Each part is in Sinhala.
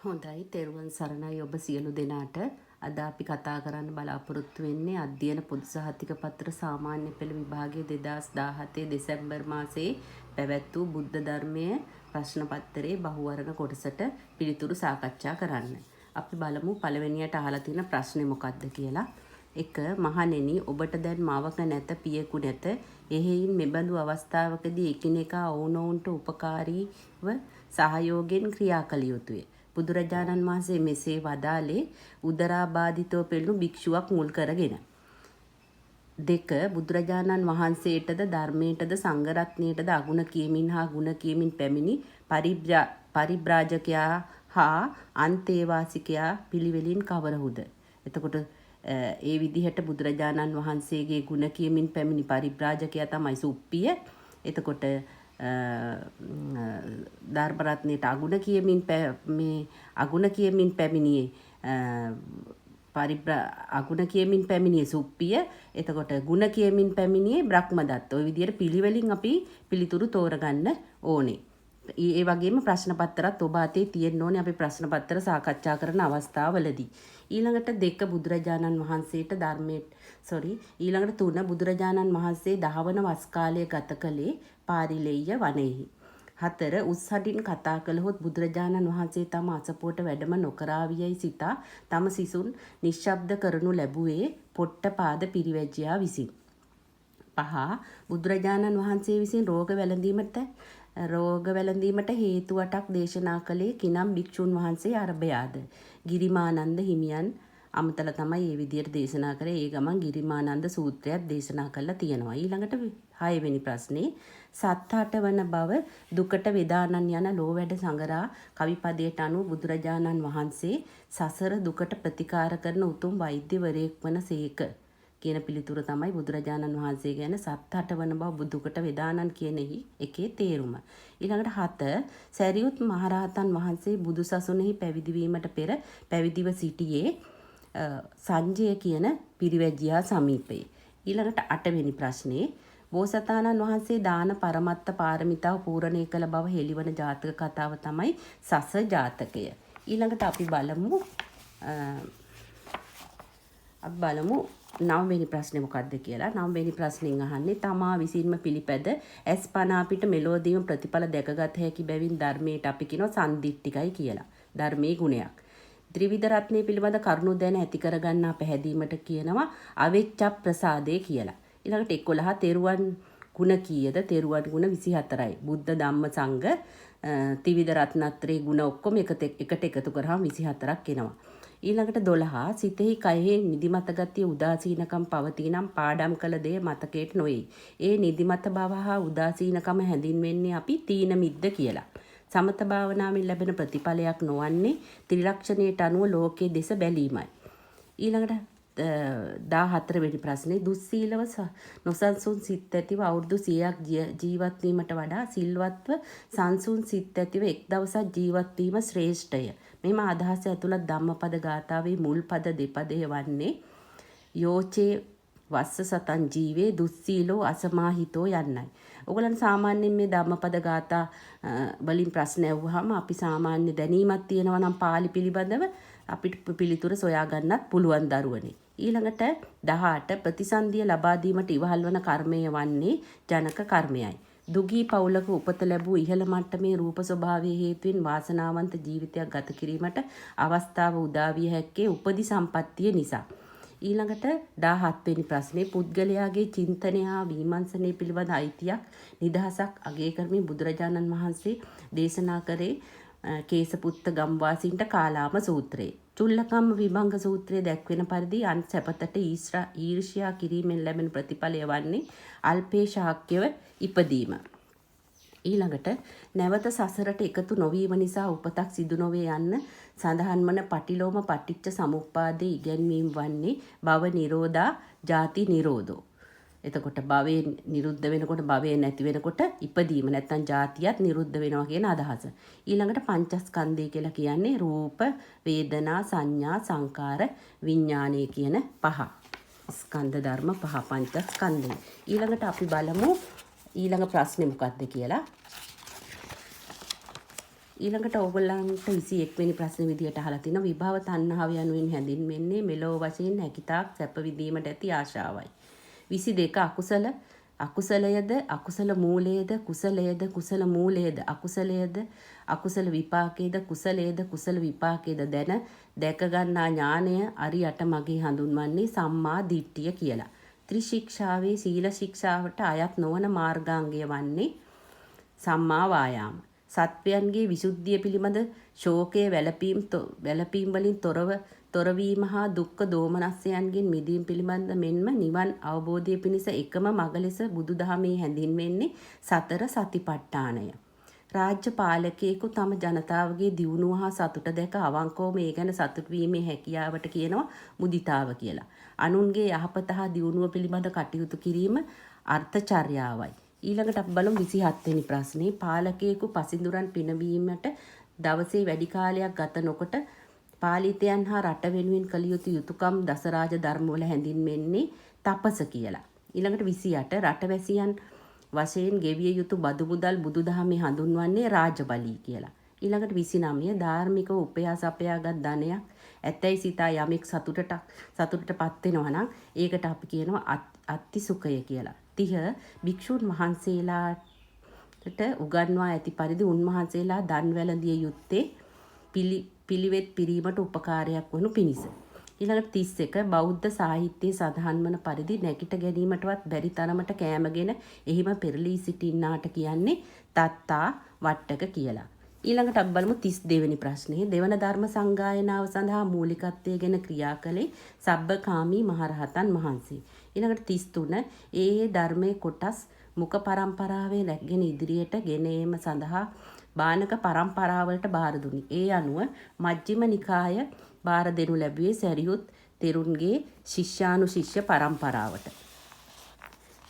හොඳයි, තෙරුවන් සරණයි ඔබ සියලු දෙනාට. අද අපි කතා කරන්න බලාපොරොත්තු වෙන්නේ අධ්‍යයන පොදු සහතික පත්‍ර සාමාන්‍ය පෙළ විභාගයේ 2017 දෙසැම්බර් මාසයේ පැවැත් වූ බුද්ධ ධර්මයේ ප්‍රශ්න පත්‍රයේ බහුවර්ණ කොටසට පිළිතුරු සාකච්ඡා කරන්න. අපි බලමු පළවෙනියට අහලා තියෙන ප්‍රශ්නේ මොකක්ද කියලා. 1. මහණෙනි, ඔබට දැන් මවක නැත, පියෙකු නැත. එහෙයින් මෙබඳු අවස්ථාවකදී එකිනෙකා ඔවුනොවුන්ට උපකාරීව සහයෝගයෙන් ක්‍රියා කළ යුතුය. බුදුරජාණන් වහන්සේ මෙසේ වදාළේ උදරාබාධිතව පෙළුණු භික්ෂුවක් මුල් කරගෙන. 2. බුදුරජාණන් වහන්සේටද ධර්මයටද සංඝරත්නයටද අගුණ කියමින් හා ගුණ කියමින් පැමිණි පරිබ්‍රාජකයා හා අන්තේවාසිකයා පිළිවෙලින් කවරහුද? එතකොට ඒ විදිහට බුදුරජාණන් වහන්සේගේ ගුණ කියමින් පැමිණි පරිබ්‍රාජකයා තමයි සුප්පිය. එතකොට ධර්ම රත්නයට අගුණ කියමින් මේ අගුණ කියමින් පැමිණියේ අගුණ කියමින් පැමිණියේ සුප්පිය. එතකොට ගුණ කියමින් පැමිණියේ බ්‍රහ්මදත්ත. ඔය විදිහට පිළිවෙලින් අපි පිළිතුරු තෝරගන්න ඕනේ. ඒ වගේම ප්‍රශ්න පත්‍රات ඔබ අතේ තියෙන්න ඕනේ අපි ප්‍රශ්න පත්‍ර සාකච්ඡා කරන අවස්ථාවලදී. ඊළඟට 2. බුදුරජාණන් වහන්සේට ධර්මයේ සෝරි ඊළඟට 3. බුදුරජාණන් වහන්සේ දහවන වස් කාලය ගත කළේ පාරිලෙය්‍ය වනයෙහි. 4. උස්හඩින් කතා කළහොත් බුදුරජාණන් වහන්සේ තම අසපුවට වැඩම නොකරාවියයි සිතා තම සිසුන් නිශ්ශබ්ද කරනු ලැබුවේ පොට්ටපාද පිරිවැජියා විසින්. 5. බුදුරජාණන් වහන්සේ විසින් රෝග වැළඳීමට හේතු අටක් දේශනා කළේ කිනම් භික්ෂුන් වහන්සේ අරභයාද? ගිරිමානන්ද හිමියන් අමතලා තමයි මේ විදියට දේශනා කරේ. ඒ ගමන් ගිරිමානන්ද සූත්‍රයක් දේශනා කරලා තියෙනවා. ඊළඟට 6 වෙනි ප්‍රශ්නේ, සත් අට වන බව දුකට වේදානන් යන ලෝවැඩ සඟරා කවි පදයට අනුව බුදුරජාණන් වහන්සේ සසර දුකට ප්‍රතිකාර කරන උතුම් වෛද්‍යවරයෙක් වන සේක කියන පිළිතුර තමයි බුදුරජාණන් වහන්සේ ගැන සත් අට වන බව දුකට වේදානන් කියන එකේ තේරුම. ඊළඟට 7. සැරියුත් මහරහතන් වහන්සේ බුදු සසුනේහි පැවිදි වීමට පෙර පැවිදිව සිටියේ සංජය කියන පිරිවැජියා සමීපයේ. ඊළඟට 8 වෙනි ප්‍රශ්නේ, බෝසතාණන් වහන්සේ දාන පරමත්ත පාරමිතාව පූර්ණේ කළ බව හෙළිවන ජාතක කතාව තමයි සස ජාතකය. ඊළඟට අපි බලමු 9 වෙනි ප්‍රශ්නේ මොකද්ද කියලා. 9 වෙනි ප්‍රශ්نين අහන්නේ තමා විසින්ම පිළිපැද ඇස් පනා පිට මෙලෝදීම ප්‍රතිඵල දැකගත හැකි බැවින් ධර්මයට අපි කියනවා සන්දිට්ඨිකයි කියලා. ධර්මයේ ගුණයක්. ත්‍රිවිධ රත්නය පිළිබඳ කරුණු දැන ඇති කරගන්නා පැහැදීමට කියනවා අවෙච්ඡ ප්‍රසාදේ කියලා. ඊළඟට 11. තෙරුවන් ගුණ කීයද? තෙරුවන් ගුණ 24යි. බුද්ධ ධම්ම සංඝ ත්‍රිවිධ රත්නත්‍රයේ ගුණ ඔක්කොම එකට එකතු කරාම 24ක් එනවා. ඊළඟට 12. සිතෙහි කයෙහි නිදිමත ගතිය උදාසීනකම් පවතී නම් පාඩම් කළ දෙය මතකයට නොවේ. ඒ නිදිමත බව හා උදාසීනකම හැඳින්වෙන්නේ අපි තීන මිද්ද කියලා. සමත භාවනාවෙන් ලැබෙන ප්‍රතිඵලයක් නොවන්නේ ත්‍රිලක්ෂණයට අනුව ලෝකයේ දෙස බැලීමයි. ඊළඟට 14 වෙනි ප්‍රශ්නේ, දුස්සීලව නොසන්සුන් සිත් ඇතිව අවුරුදු 100ක් ජීවත් වීමට වඩා සිල්වත්ව සංසුන් සිත් ඇතිව එක් දවසක් ජීවත් වීම ශ්‍රේෂ්ඨය. මෙම අදහස ඇතුළත් ධම්මපද ගාථාවේ මුල් පද දෙපදය වන්නේ යෝචේ වස්ස සතං ජීවේ දුස්සීලෝ අසමාහිතෝ යන්නයි. ඔයගොල්ලන් සාමාන්‍යයෙන් මේ ධම්මපද ගාථා වලින් ප්‍රශ්න ඇහුවාම අපි සාමාන්‍ය දැනීමක් තියෙනවා නම් පාලි පිළිබඳව අපිට පිළිතුර සොයා ගන්නත් පුළුවන් දරුවනේ. ඊළඟට 18. ප්‍රතිසන්දිය ලබා දීමට ඉවහල් වන කර්මය වන්නේ ජනක කර්මයයි. දුගී පවුලක උපත ලැබූ ඉහළ මට්ටමේ රූප ස්වභාවයේ හේතුවෙන් වාසනාවන්ත ජීවිතයක් ගත කිරීමට අවස්ථාව උදා විය හැක්කේ උපදි සම්පත්තිය නිසා. ඊළඟට 17 වෙනි ප්‍රශ්නේ, පුද්ගලයාගේ චින්තනය හා විමර්ශනය පිළිබඳ අයිතියක් නිදහසක් අගය කරමින් බුදුරජාණන් වහන්සේ දේශනා කරේ කේසපුත්ත ගම්වාසීන්ට කාලාම සූත්‍රය. චුල්ලකම්ම විභංග සූත්‍රයේ දැක්වෙන පරිදි අන් සැපතට ඊර්ෂ්‍යා කිරීමෙන් ලැබෙන ප්‍රතිඵලය වන්නේ අල්පේ ශාක්‍යව ඉපදීම. ඊළඟට නැවත සසරට එකතු නොවීම නිසා උපතක් සිදු නොවේ යන්න සඳහන් වන පටිලෝම පටිච්ච සමුප්පාදයේ ඉගැන්වීම වන්නේ භව නිරෝධා ජාති නිරෝධෝ. එතකොට භවය නිරුද්ධ වෙනකොට භවය නැති වෙනකොට ඉපදීම නැත්තම් ජාතියත් නිරුද්ධ වෙනවා කියන අදහස. ඊළඟට පංචස්කන්ධය කියලා කියන්නේ රූප, වේදනා, සංඥා, සංකාර, විඥානය කියන පහ. ස්කන්ධ ධර්ම පහ පංචස්කන්ධය. ඊළඟට අපි බලමු ඊළඟ ප්‍රශ්නේ මොකක්ද කියලා. ඊළඟට ඕගොල්ලන්ට 21 වෙනි ප්‍රශ්නේ විදියට අහලා තිනවා විභව තණ්හාව යනුවෙන් හැඳින්වෙන්නේ මෙලොව වශයෙන් හැකිතාක් සැප විඳීමට ඇති ආශාවයි. 22 අකුසලයද අකුසල මූලයේද කුසලයේද කුසල මූලයේද අකුසලයේද අකුසල විපාකයේද කුසලයේද කුසල විපාකයේද දැන දැක ගන්නා ඥානය අරියට මගේ හඳුන්වන්නේ සම්මා දිට්ඨිය කියලා. ත්‍රිශික්ෂාවේ සීල ශික්ෂාවට අයත් නොවන මාර්ගාංගය වන්නේ සම්මා වායාම. සත්වයන්ගේ විසුද්ධිය පිළිබඳ ශෝකය වැළපීම් වලින් තොරවීම හා දුක්ඛ දෝමනස්යන්ගෙන් මිදීම පිළිබඳ මෙන්ම නිවන් අවබෝධය පිණිස එකම මඟ ලෙස බුදුදහමේ හැඳින්වෙන්නේ සතර සතිපට්ඨානය. රාජ්‍ය පාලකයෙකු තම ජනතාවගේ දියුණුව හා සතුට දැක අවංකවම ඒ ගැන සතුටු වීමේ හැකියාවට කියනවා මුදිතාව කියලා. අනුන්ගේ යහපත හා දියුණුව පිළිබඳ කටයුතු කිරීම අර්ථචර්යාවයි. ඊළඟට අපි බලමු 27 වෙනි ප්‍රශ්නේ. පාලකයෙකු පසිඳුරන් පිනවීමට දවසේ වැඩි කාලයක් ගත නොකොට පාලිතයන් හා රට වෙනුවෙන් කළ යුතු යුතුයකම් දසරාජ ධර්මවල හැඳින්වෙන්නේ තපස කියලා. ඊළඟට 28 රටවැසියන් වශයෙන් ගෙවිය යුතු බදු මුදල් බුදුදහමේ හඳුන්වන්නේ රාජබලී කියලා. ඊළඟට 29 ධාර්මිකව උපයා සපයාගත් ධනයක් ඇතැයි සිතා යමෙක් සතුටටපත් වෙනවා නම් ඒකට අපි කියනවා අත්ති සුඛය කියලා. 30 භික්ෂුන් වහන්සේලාට උගන්වා ඇති පරිදි උන්වහන්සේලා දන් වැළඳිය යුත්තේ පිළිවෙත් පිරීමට උපකාරයක් වනු පිණිස. ඊළඟට 31 බෞද්ධ සාහිත්‍යයේ සඳහන් වන පරිදි නැගිට ගැනීමටවත් බැරි තරමට කෑමගෙන එහිම පෙරලී සිටින්නාට කියන්නේ තත්තා වට්ටක කියලා. ඊළඟට අපි බලමු 32 වෙනි ප්‍රශ්නේ. දෙවන ධර්ම සංගායනාව සඳහා මූලිකත්වය ගැන ක්‍රියා කළේ සබ්බකාමී මහරහතන් වහන්සේ. ඊළඟට 33 ඒ ධර්මයේ කොටස් මුඛ පරම්පරාවේ රැගෙන ඉදිරියට ගෙන ඒම සඳහා බානක පරම්පරාවලට බාර දුනි. ඒ අනුව මජ්ක්‍ධිම නිකාය බාර දෙනු ලැබුවේ සැරියුත් තෙරුන්ගේ ශිෂ්‍යානුශිෂ්‍ය පරම්පරාවට.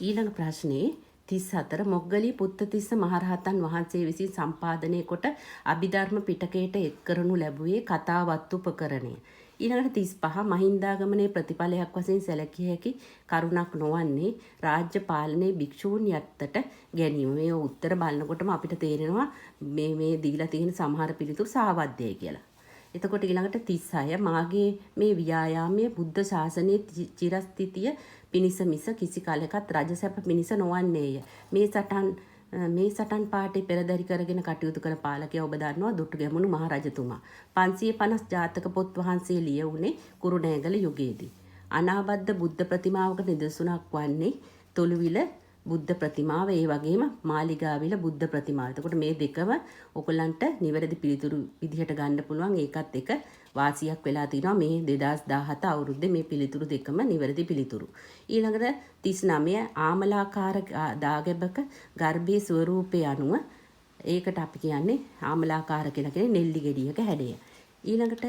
ඊළඟ ප්‍රශ්නේ 34 මොග්ගලී පුත්තතිස්ස මහරහතන් වහන්සේ විසින් සම්පාදනය කොට අභිධර්ම පිටකයට එක් කරනු ලැබුවේ කතාවත්තුපකරණය. ඊළඟට 35 මහින්දාගමනයේ ප්‍රතිඵලයක් වශයෙන් සැලකිය හැකි කරුණක් නොවන්නේ රාජ්‍ය පාලනයේ භික්ෂූන් යටතට ගැනීම. මේ උත්තර බලනකොටම අපිට තේරෙනවා මේ දීලා තියෙන සමහර පිළිතුරු සාවද්‍යයි කියලා. එතකොට ඊළඟට 36 මාගේ මේ ව්‍යායාමය බුද්ධ ශාසනයේ චිරස්ථිතිය පිණිස මිස කිසි කලෙකත් රජසැප පිණිස නොවන්නේය. මේ සටන් පාඨය පෙරදරි කරගෙන කටයුතු කළ පාලකයා ඔබ දන්නවා දුටුගැමුණු මහ රජතුමා. 550 ජාතක පොත් වහන්සේ ලියවුනේ කුරුණෑගල යුගයේදී. අනාබද්ධ බුද්ධ ප්‍රතිමාවක නිදසුනක් වන්නේ තොළුවිල බුද්ධ ප්‍රතිමාව, ඒ වගේම මාලිගාවිල බුද්ධ ප්‍රතිමාව. එතකොට මේ දෙකම ඔයගොල්ලන්ට නිවැරදි පිළිතුරු විදිහට ගන්න පුළුවන්. ඒකත් එක වාසියක් වෙලා තිනවා මේ 2017 අවුරුද්දේ මේ පිළිතුරු දෙකම නිවැරදි පිළිතුරු. ඊළඟට 39 ආමලාකාර දාගැබක ගර්භයේ ස්වරූපය අනුව ඒකට අපි කියන්නේ ආමලාකාර කියලා කියන්නේ නෙල්ලි ගෙඩියක හැඩය. ඊළඟට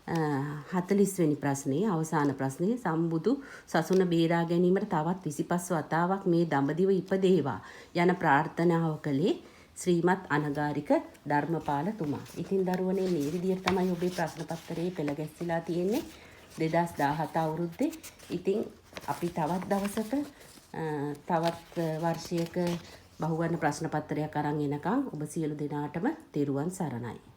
40 වෙනි ප්‍රශ්නේ අවසාන ප්‍රශ්නේ සම්බුදු සසුන බේරා ගැනීමට තවත් 25 වතාවක් මේ දඹදිව ඉපදේවා යන ප්‍රාර්ථනාව කළේ ශ්‍රීමත් අනගාരിക ධර්මපාලතුමා. ඉතින් දරුවනේ මේ විදිහට තමයි ඔබේ ප්‍රශ්න පත්‍රයේ පෙළ ගැස්සිලා තියෙන්නේ 2017 අවුරුද්දේ. ඉතින් අපි තවත් දවසක තවත් වර්ෂයක බහුවර්ණ ප්‍රශ්න පත්‍රයක් අරන් එනකන් ඔබ සියලු දෙනාටම තෙරුවන් සරණයි.